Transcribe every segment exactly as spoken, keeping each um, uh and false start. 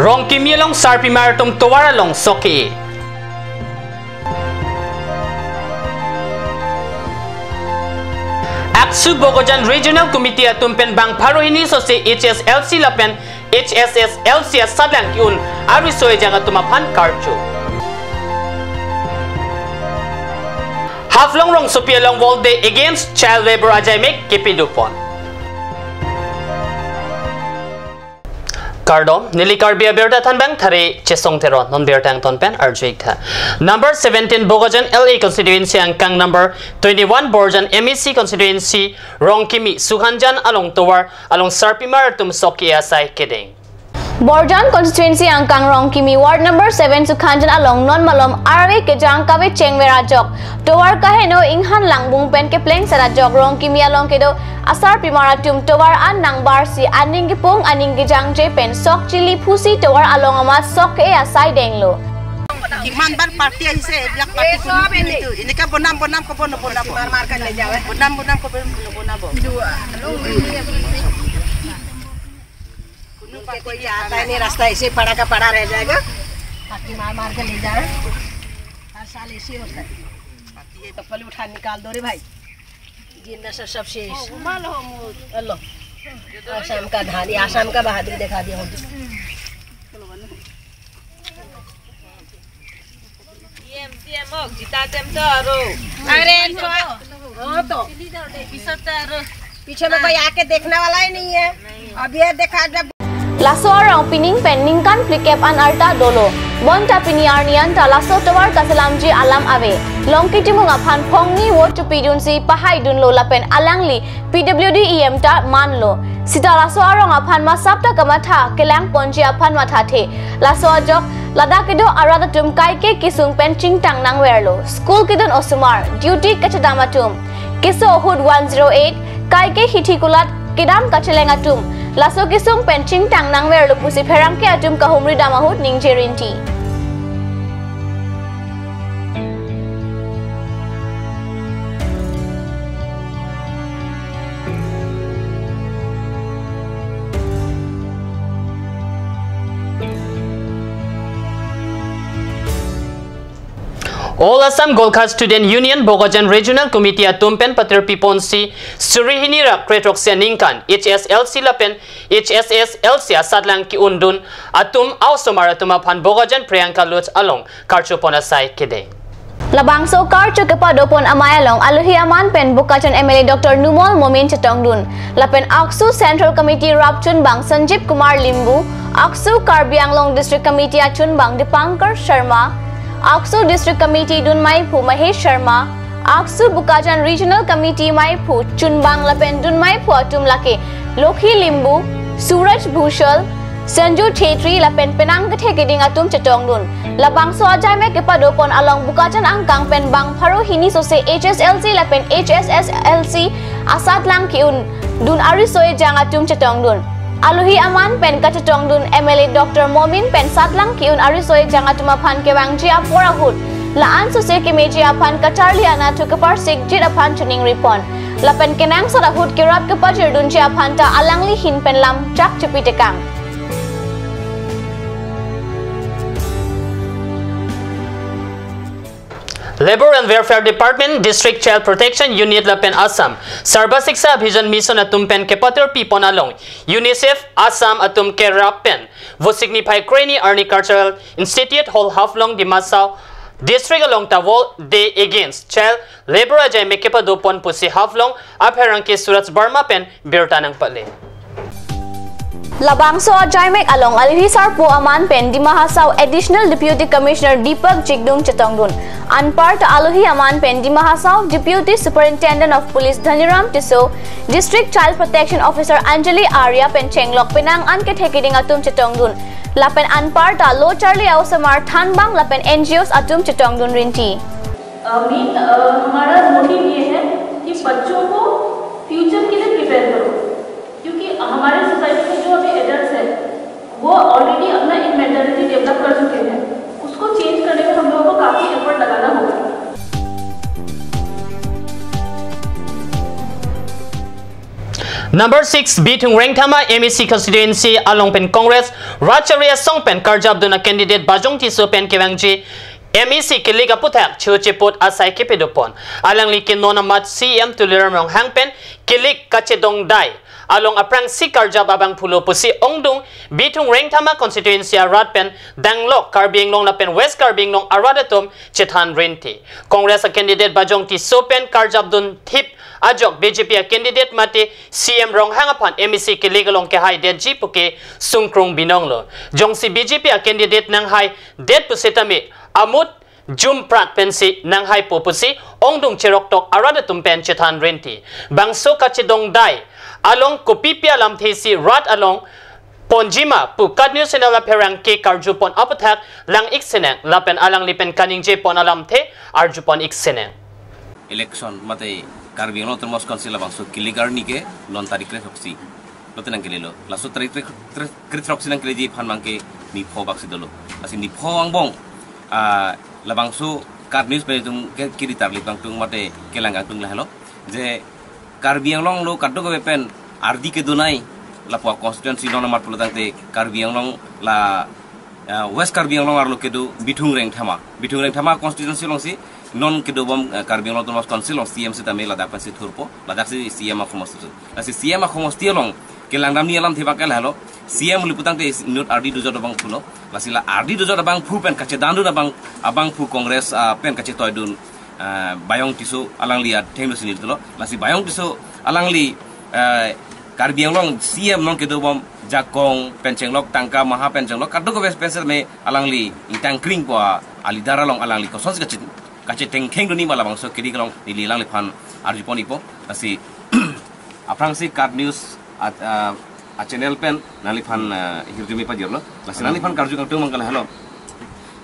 Rongkimi along sarpimar atum tovar along sok ke-e. ACSU Bokajan Regional Committee atum pen bang pharo hini sose H S L C lapen H S S L C asatlang ke-un ariso ejang atum aphan karcho. Haflong rongsopi along World Day Against Child Labour ajaimek kepadopon. Kardom, neli Karbi abirta thanbang Thare Chesong Teron, non birta angton pen arju-ik tha. Number seventeen Bokajan L A constituency angkang number twenty-one Borjan M A C constituency Rongkimi Sukhanjan along tovar along sarpimar atum sok ke-e asai kedeng. Borjan constituency angkang Rongkimi ward number seven Sukhanjan along non malom arve kejang kavecheng ver ajok tovar kaheno inghan langbung pen kepleng sar ajok Rongkimi along kedo asarpimar atum tovar an nangbarsi aning kepung aning kejangje pen sok chili phusi tovar along amat sok ke-e asai denglo. কিমান বাৰ পাৰ্টি আহিছে, এইবিলাক পাৰ্টি কোনো এইটো এনেকা বনাম বনাম ক'ব নবনাব। মাৰ মাৰ কে লে যাও। বনাম বনাম ক'ব নবনাব। কোনো कोई आता ही नहीं, रास्ता ऐसे ही पड़ा का पड़ा रह जाएगा। पार्टी मार मार के ले जा रहे हैं। हर साल ऐसे ही होता है। ये चप्पल उठा निकाल दो रे भाई। जिंदा सब, सब शेष। हेलो। आसाम का धान, ये आसाम का बहादुरी दिखा दिया हम। CM, CM হওক, জিতা টেম তো আৰু। আৰে, हाँ तो। পিছত তো আৰু। पीछे में कोई आके देखने वाला ही नहीं है। अब ये देखा जब Laso arong pining pen ningkan phlikep an arta dolo. Bonta pini arni anta laso tovar kaselamji alam ave. Longki Timung aphan phongni vote chepidunsi pahaidunlo lapen alangli P W D E M ta manlo. Sita laso arong aphan masap ta kamatha kelangponji aphan mathathe. Laso ajok ladak kedo arat atum kaike kesung pen chingtang nangverlo. School kedun osomar, duty kachedam atum. Keso ahut one zero eight, kaike hithi kulat kedam kacheleng atum. Laso kesung pen chingtang nangverlo pusi pherangke atum kahumri dam ahut ningje rinti. All Assam Gorkha Student Union Bokajan Regional Committee atum pen patirpiponsi suri hini ra kre throksi aningkan H S L C lapen H S S L C asatlang ke-undun atum a-osomar atum aphan Bokajan Priyanka Lodge along karchopon asai kedeng. Labangso karcho kepadopon amei along alohi aman pen Bokajan M L A Doctor Numal Momin chetongdun. Lapen ACSU Central Committee rapchunbang Sanjib Kumar Limbu, ACSU Karbi Anglong District Committee achunbang Dipankar Sharma, ACSU District Committee dunmeiphu Mahesh Sharma, ACSU Bokajan Regional Committee meiphu chunbang lapen dunmeiphu atum lake Lokhi Limbu, Suraj Bhushal, Sanju Chhetri lapen penang kethe keding atum chetongdun. Labangso ajaimek kepadopon along Bokajan angkang pen bang pharo hini sose H S L C lapen H S S L C asatlang ke-undun ariso ejang atum chetongdun. Alohi aman pen kachetongdun M L A Doctor Momin pen satlang ke-un ariso ejang atum aphan kevangji apor ahut la-an sose kemeji aphan kacharli anatthu keparsikjit aphan choningripon. Lapen kenangsot ahut kerap kepachirdunji aphan ta alangli ahin pen lam chak chepitekang. Labour and Welfare Department, District Child Protection Unit lapen Assam Sarva Shiksha Abhiyan Mission atum pen kepatirpipon along UNICEF Assam atum kerap pen Vosik niphai kreni arni Cultural Institute Hall Haflong Dima Hasao District along ta World Day Against Child Labour ajaimek kepadopon pusi Haflong apherangke Suraj Barma pen birta nangpale. Labangso ajaimek along alohi sarpo aman pen Dima Hasao Additional Deputy Commissioner Deepak Jigdung chetongdun. Anparta alohi aman pen Dima Hasao Deputy Superintendent of Police Dhaniram Tisso, District Child Protection Officer Anjali Arya pen chenglok penang an kethe keding atum chetongdun. Lapen anparta lo charli a-osomar thanbang lapen N G Os atum chetongdun rinti. Main हमारा मोटिव ये है कि बच्चों को फ्यूचर के लिए प्रिपेयर करो, क्योंकि हमारे सोसाइटी में जो अभी एडल्ट्स हैं, वो ऑलरेडी अपना एक मेंटालिटी डेवलप कर चुके हैं। उसको चेंज करने में हम लोगों को काफ़ी एफर्ट लगाना होगा। Number six, Bithung Rengthama M A C constituency along pen Congress rat chari asong pen karjapdun a candidate Bajong Tisso pen kevangji M A C kilik aputhak chocheput asai kepadopon. Alangli ke non amat C M Tuliram Ronghang pen kilik kachedongdai along aphrangsi karjap abangphulo pusi ongdung Bithung Rengthama constituency arat pen danglok Karbi Anglong lapen West Karbi Anglong arat atum chethan rinti. Congress a candidate Bajong Tisso pen karjapdun thip ajok B J P a candidate mate C M Ronghang aphan M A C kilik along kehaidetji puke sungkrung binonglo. Jongsi B J P a candidate nanghaidet pusitame amut jumprat pensi nanghaipo pusi ongdung cheroktok arat atum pen chethan rinti. Bangso kachedongdai along kopipi alamthe si rat along ponjima pu KAT News Channel apherangke karjupon aputhak lang-ik sinang lapen alangli pen kaningjepon alamthe arjupon-ik sinang. Election mate Karbi Anglong Autonomous Council labangso kilik arni ke non tarik kre throksi lote nangkelelo. Laso tarik kre, kre, kre throksi nangkeleji aphan abangke nipho baksi dolo. Lasi nipho angbong, ah, labangso KAT News pen itum ke kiri tarlip kangtung mate kelang kangtung lahelo. Je Karbi Anglong lo kadokave pen ardi kedonai lapu a constituency non amat pulotangte Karbi Anglong la, ah, West Karbi Anglong arlo kedo Bithung Rengthama. Bithung Rengthama constituency alongsi non kedobom, ah, Karbi Anglong Autonomous Council along C M sitame ladak pensi thurpo, ladak si C M akhomosti. Lasi C M akhomosti along kelangdamji alamthe abangke lahelo. C M liputangte inut ardi dojot abangphulo. Lasi la ardi dojot abangphu pen kachedandun abang, abangphu Congress, ah, pen kachetoidun, ah, Bajong Tisso alangli athengno si nelitum lo. Lasi Bajong Tisso alangli, ah, Karbi Anglong C M non kedobom jakong pen chenglok tangka maha pen chenglok kadokave pen sitame alangli ingtang kringpo a leader along alangli kosonsi kache, kachethengthengdunji ma labangso kilik along neli alangliphan arjupon-ikpo. Lasi aphrangsi KAT News a, a, a channel pen nangliphan, ah, hirjume pajirlo. Lasi nangliphan karju kangtung abangke lahelo.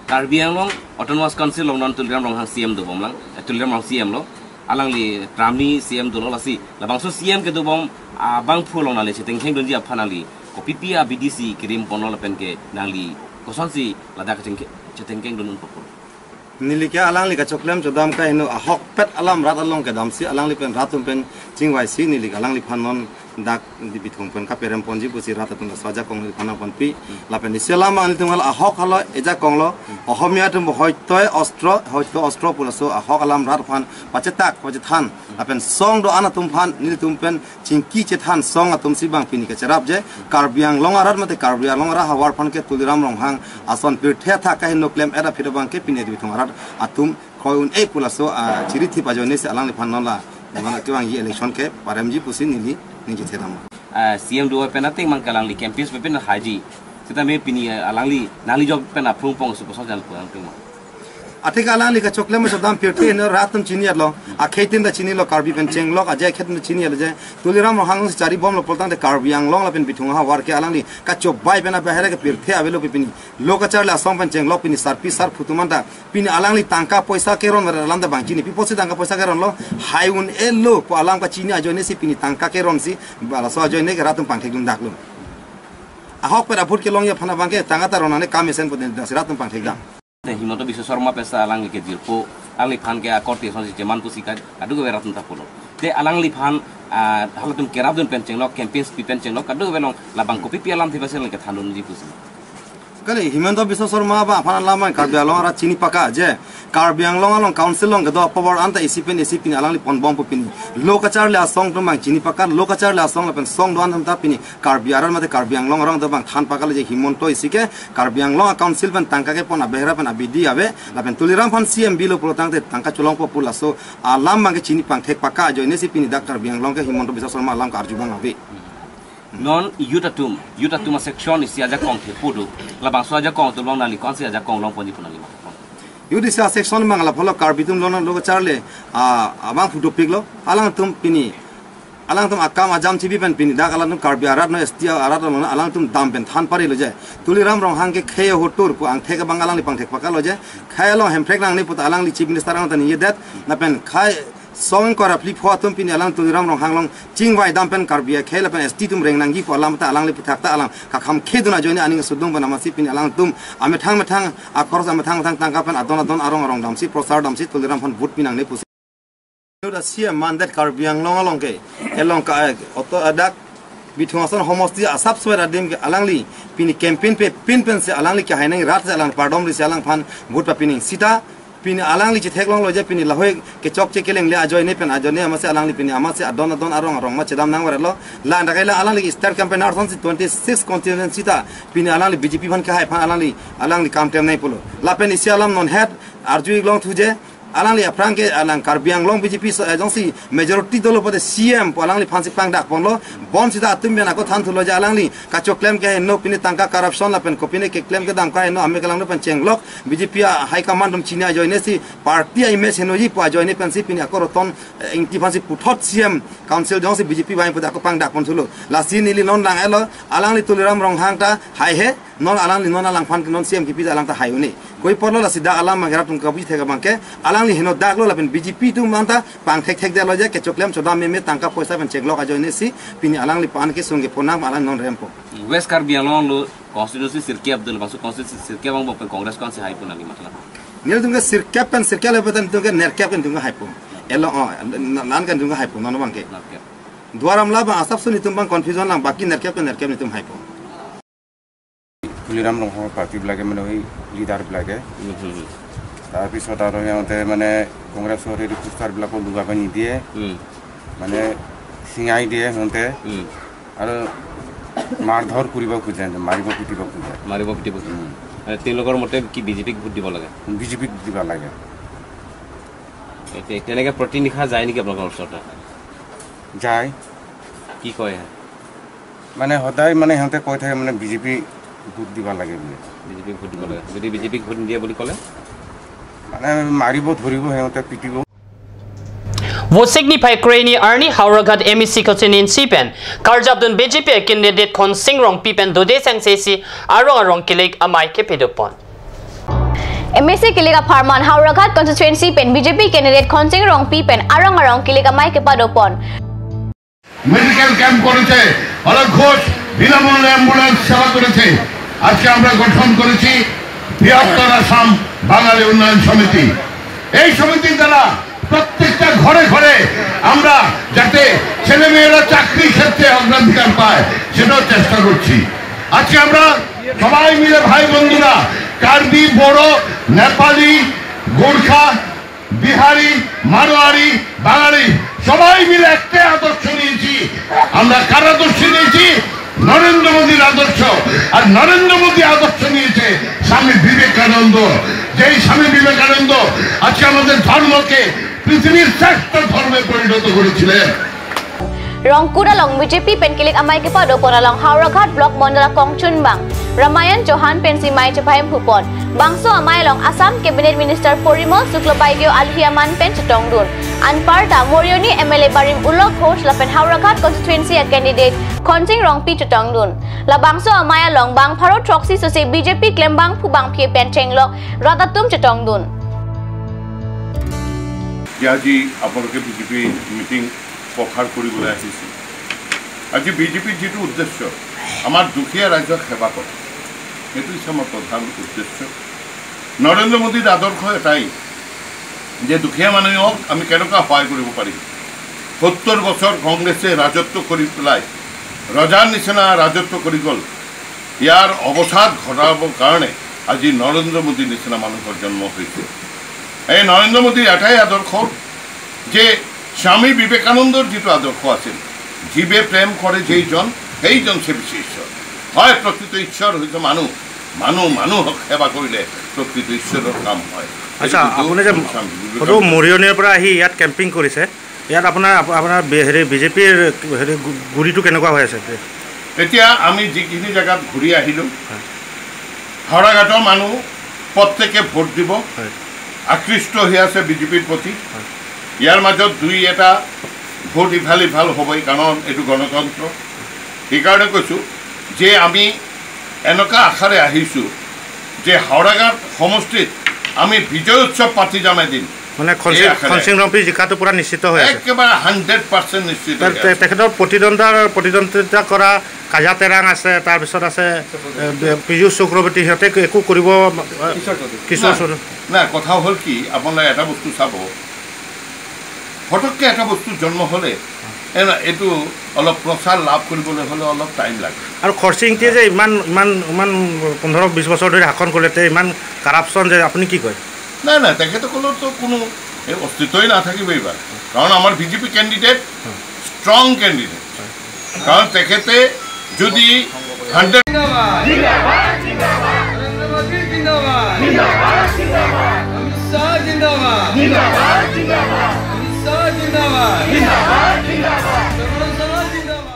Karbi Anglong Autonomous Council along non Tuliram Ronghang C M dobomlang, eh, Tuliram Ronghang C M lo. Alangli tramni C M dolo lasi labangso C M kedobom abangphu along nangli chethengthengdunji aphan nangli kopipi a B D C kirimponlo lapen ke nangli kosonsi ladak chetheng, chethengthengdun unpo pu. Neli ke alangli kachoklem chodam kaheno ahokpet alam rat along kedamsi alangli pen rat atum pen chingvaisi neli ke alangliphan non dak di Bithung pen kaperemponji pusi rat atum laso ajakong neliphan nangponpi. Lapen isi alam nelitum hala ahok hala ejakong lo. Ohomia atum hoitoi ostro, hoitoi ostro pu laso ahok alam rat aphan pachetak pachethan. Lapen song do-an atum aphan nelitum pen chingki chethan song atumsi abang pini kacherapji. Karbi Anglong arat mate Karbi Anglong arat ahavar aphan ke Tuliram Ronghang ason pirthe athak kaheno klem-et aphi abangke pini di Bithung arat atum kroi un-e pu laso, ah, chirithip ajoinesi alangliphan non la, mana kevangji election keparemji pusi neli ningje thedam. Ah, C M do pen ateng mang ke alangli campaign pen haji. Sitame pini, ah, alangli, nangli jok pen aphrung pongso koson jan pu alangli ma. Athe ke alangli kachoklem chodam pirthe heno rat atum chini-etlo. Akhei tin ta chinilo, Karbi pen chenglok ajai akhei tin ta chini-etlo je. Tuliram Ronghang si charibomlo pulotangte Karbi Anglong lapen Bithung ahavar ke alangli kachobai pen abahera ke pirthe avelo pu pini. Lo kacharli asong pen chenglok pini sarpi sarpo atum anta pini alangli tangka poisa keron alam ta abang chini. Pi apotsi tangka poisa keronlo, hai un-elo pu alam kachini ajoinesi pini tangka keronsi, ba laso ajoine ke rat atum pangthekdun daklo. Ahokpet a-vote kelongji aphan abangke tangka ta ron nangne kam mesen pu den si rat atum pangthekdam. Te Himanta Biswa Sarma pensi alangli ke jirpo, alangliphan ke akorte asonsi cheman pusi ka, kadokave rat atum ta pulo. Te alangliphan, ah, halatum kerapdun pen chenglok, campaigns pi pen chenglok, kadokave along labang kopipi alamthe pensi alangli kethandunji pusi. Kali Himanta Biswa Sarma abang aphan alam abang Karbi Anglong arat chini paka je. Karbi Anglong along council along kedo power anta isi pen isi pini alangli ponbom pu pini. Lo kacharli asong atum abang chini paka, lo kacharli asong lapen song do-an atum ta pini Karbi arat mate Karbi Anglong arong atum abang than pakalo je Himanta isi ke Karbi Anglong a-council pen tangka kepon abehera pen abidi ave, lapen Tuliram aphan C M bilo pulotangte tangka cholongpo pu laso alam abangke chini pangthek paka ajoinesi pini dak Karbi Anglong ke Himanta Biswa Sarma alam karju abang ave. Non youth atum, youth atum a-section isi ajakong thepo do. Labangso ajakong atum along nangli konsi ajakong longponji pu nangli ma. Youth isi a-section abang lapulo Karbi atum along lo kacharli, ah, abangphu dopiklo. Alangtum pini, alangtum akam ajam chibi pen pini dak alangtum Karbi arat non S T arat non alangtum dam pen than parilo je. Tuliram Ronghang ke khei hotur pu angthek abang alangli pangthek pakalo je. Khei along hemprek nangne puta alangli Chief Minister ang ta ningjedet. Lapen khei song ingkoi ra phli pho atum pini alang Tuliram Ronghang along chingvai dam pen Karbi akhei lapen S T atum reng nangji pu alam ta alangli puthak ta alang kakham khedun ajoine aning sudung pen amatsi pini alangtum amethang methang akoros amethang methang tangka pen adon adon arong arong damsi prosar damsi Tuliram aphan vote pinangne pusi. Dak C M mandet Karbi Anglong along ke, elong ka, eh, oto adak Bithung Ason homosti asap suet adim ke alangli pini campaign pe pin pensi alangli ke hainang rat si alang pardom risi alangphan vote papining sita pini alangli chetheklonglo je pini lahoi kechokche kelengle ajoine pen ajoine amatsi alangli pini amatsi adon adon arong arong ma chedam nangverlo. La andakai la alangli state campaign arson si twenty six constituency ta pini alangli B J P phan kehaiphan alangli alangli kam tem nai pulo. Lapen isi alam non het arju iklong thuje alangli aphrang ke alang Karbi Anglong B J P so, eh, jongsi majority dolo pote C M pu alangliphansi pangdakponlo. Bonsita atum pen ako thanthulo je alangli kachoklem ke no pini tangka corruption lapen kopine keklem kedam ke no ame kelang no pen chenglok B J P a high command atum chini ajoine si party a image henoji pu ajoine pensi pini ako Roton, eh, Engti phansi puthot C M council jongsi B J P vang pu ako pangdakponthulo. Lasi neli non lang elo alangli Tuliram Ronghang ta haihe. Non alangli non alangphan ke non C M kipi alang ta hai un-e. Koi porlo lasi dak alam mangera tum kabuji thek abang ke alangli heno daklo lapen B J P atum manta pangthekthekdetlo je kechoklem chodam meme tangka poisa pen chenglok ajoine si pini alangliphan ke sungke ponang alang non rempo. West Karbi Anglong lo constituency sirkep dun bangso constituency sirkep angbong pen Congress ko-ansi haipo nangli matla. Nelitum ke sirkep pen sirkep le pen tum ke nerkep pen tum ke haipo. Elo o nan kan tum ke haipo non abang ke. Nerkep. Duar Amla abang asap suni tum abang confusion lang baki nerkep pen nerkep netum haipo. Tuliram ৰংহাঙৰ পাৰ্টিবিলাকে মানে সেই লিডাৰবিলাকে। তাৰপিছত আৰু সিহঁতে মানে কংগ্ৰেছৰ হেৰি পোষ্টাৰবিলাকো লগাব নিদিয়ে। মানে চিঙাই দিয়ে সিহঁতে। আৰু মাৰধৰ কৰিব খোজে, মাৰিব পিটিব খোজে। মাৰিব পিটিব খোজে। মানে তেওঁলোকৰ মতে কি বিজেপিক ভোট দিব লাগে? বিজেপিক দিব লাগে। এতিয়া তেনেকে প্ৰতিনিশা যায় নেকি আপোনালোকৰ ওচৰত? যায়। কি কয়? মানে সদায় মানে সিহঁতে কৈ থাকে মানে বিজেপি ভোট দিব লাগে বুলি। বিজেপিক ভোট দিব লাগে। যদি বিজেপিক ভোট নিদিয়ে বুলি ক'লে? মানে মাৰিব, ধৰিব, সিহঁতে পিটিব। Vosik niphai kreni arni Howraghat M A C constituency pen karjapdun B J P candidate Khonsing Rongpi pen dode sangse si arong arong kilik amei kepadopon. M A C kilik apharman Howraghat constituency pen B J P candidate Khonsing Rongpi pen arong arong kilik amei kepadopon. Medical camp করেছে, অলক ঘোষ বিনামূল্যে অ্যাম্বুলেন্স সেবা করেছে। আজকে আমরা গঠন করেছি বৃহত্তর আসাম বাঙালি উন্নয়ন সমিতি। এই সমিতির দ্বারা প্রত্যেকটা ঘরে ঘরে আমরা যাতে ছেলেমেয়েরা চাকরি ক্ষেত্রে অগ্রাধিকার পায়, সেটাও চেষ্টা করছি। আজকে আমরা সবাই মিলে, ভাই বন্ধুরা, কার্বি, বড়ো, নেপালি, গোর্খা, বিহারি, মারোয়ারি, বাঙালি সবাই মিলে একটাই আদর্শ নিয়েছি। আমরা কার আদর্শ নিয়েছি? নরেন্দ্র মোদীর আদর্শ। আর নরেন্দ্র মোদী আদর্শ নিয়েছে স্বামী বিবেকানন্দ। যেই স্বামী বিবেকানন্দ আজকে আমাদের ধর্মকে পৃথিবীর শ্রেষ্ঠ ধর্মে পরিণত করেছিলেন। Rongkut along B J P pen kilik amei kepadopon along Howraghat Block Mondol akongchunbang Ramayan Chauhan pensi mei chepahemphupon. Bangso amei along Assam Cabinet Minister Porimol Suklobaideo alohi aman pen chetongdun. Anparta Morioni M L A barim Ulok Ghosh lapen Howraghat constituency a candidate Khonsing Rongpi chetongdun. Labangso amei along bang pharo throksi sose B J P klembangphu bangphi pen chenglok rat atum chetongdun. যে আজি আপোনালোকে BJP meeting প্ৰসাৰ কৰিবলৈ আহিছে। আজি বিজেপিৰ যিটো উদ্দেশ্য, আমাৰ দুখীয়া ৰাইজক সেৱা কৰা, সেইটো হৈছে আমাৰ প্ৰধান উদ্দেশ্য। নৰেন্দ্ৰ মোদীৰ আদৰ্শ এটাই যে দুখীয়া মানুহক আমি কেনেকুৱা সহায় কৰিব পাৰিম। সত্তৰ বছৰ কংগ্ৰেছে ৰাজত্ব কৰি পেলাই ৰজাৰ নিচিনা ৰাজত্ব কৰি গ'ল। ইয়াৰ অৱসাদ ঘটাবৰ কাৰণে আজি নৰেন্দ্ৰ মোদীৰ নিচিনা মানুহৰ জন্ম হৈছে। এই নৰেন্দ্ৰ মোদীৰ এটাই আদৰ্শ যে স্বামী বিবেকানন্দৰ যিটো আদৰ্শ আছিল, "জীবে প্ৰেম কৰে যেই জন, সেই জন সে বেশি ঈশ্বৰ।" হয়, প্ৰকৃত ঈশ্বৰ হৈছে মানুহ। মানুহ মানুহক সেৱা কৰিলে প্ৰকৃত ঈশ্বৰৰ কাম হয়। আচ্ছা, এইটো আপুনি যে স্বামী সদৌ বিবেকানন্দ। মৰিয়নিৰ পৰা আহি ইয়াত কেম্পিং কৰিছে, ইয়াত আপোনাৰ, আপ-, আপোনাৰ বি-, হেৰি, বিজেপিৰ হেৰি গু-, গুৰিটো কেনেকুৱা হৈ আছে? এতিয়া আমি যিখিনি জেগাত ঘূৰি আহিলোঁ, হয়। হাওৰাঘাটৰ মানুহ প্ৰত্যেকে ভোট দিব, হয়। আকৃষ্ট হৈ আছে বিজেপিৰ প্ৰতি। হয়। ইয়াৰ মাজত দুই এটা ভোট ইফাল ইফাল হ'বই, কাৰণ এইটো গণতন্ত্ৰ। সেইকাৰণে কৈছোঁ যে আমি এনেকুৱা আশাৰে আহিছোঁ যে হাওৰাঘাট সমষ্টিত আমি বিজয় উৎসৱ পাতি যাম এদিন। মানে খনসিং, এই আশাৰে। খনসিং ৰংপি জিকাটো পুৰা নিশ্চিত হৈ আছে। একেবাৰে হাণ্ড্ৰেড পাৰ্চেণ্ট নিশ্চিত তে-, হৈ তে-, আছে। তেখেতৰ প্ৰতিদ্বন্দ্বিতা, প্ৰতিদ্বন্দ্বিতা কৰা কাজা তেৰাং আছে, তাৰপিছত আছে, এ, পীযুষ চক্ৰৱৰ্তী, সিহঁতে একো কৰিব, এ, কিশোৰ চৌধুৰী। কিশোৰ নাই, চৌধুৰী। নাই, কথা হ'ল কি, আপোনালোকে এটা বস্তু চাব, ফটককৈ এটা বস্তু জন্ম হ'লে এ-, এইটো অলপ প্ৰচাৰ লাভ কৰিবলৈ হ'লে অলপ টাইম লাগে। আৰু খৰচি ইংতিয়ে যে ইমান, ইমান, ইমান পোন্ধৰ বিশ বছৰ ধৰি শাসন কৰিলে, তে ইমান কাৰাপশ্যন যে আপুনি কি কয়? নাই, নাই, তেখেতসকলৰতো কোনো এই অস্তিত্বই নাথাকিব এইবাৰ, কাৰণ আমাৰ বিজেপি কেণ্ডিডেট ষ্ট্ৰং কেণ্ডিডেট, কাৰণ তেখেতে যদি হাণ্ড্ৰেড জিন্দাবাদ। নৰেন্দ্ৰ মোদী জিন্দাবাদ। জিন্দাবাদ, জিন্দাবাদ। অমিত শ্বাহ জিন্দাবাদ। জিন্দাবাদ, জিন্দাবাদ। অমিত শ্বাহ জিন্দাবাদ। জিন্দাবাদ, জিন্দাবাদ। নৰেন্দ্ৰ মোদী জিন্দাবাদ।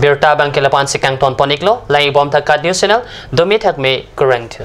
Birta abang ke lapu-an si kangton pon-iklo, lang-ibom tha KAT News Channel, domi thakme kurang thu.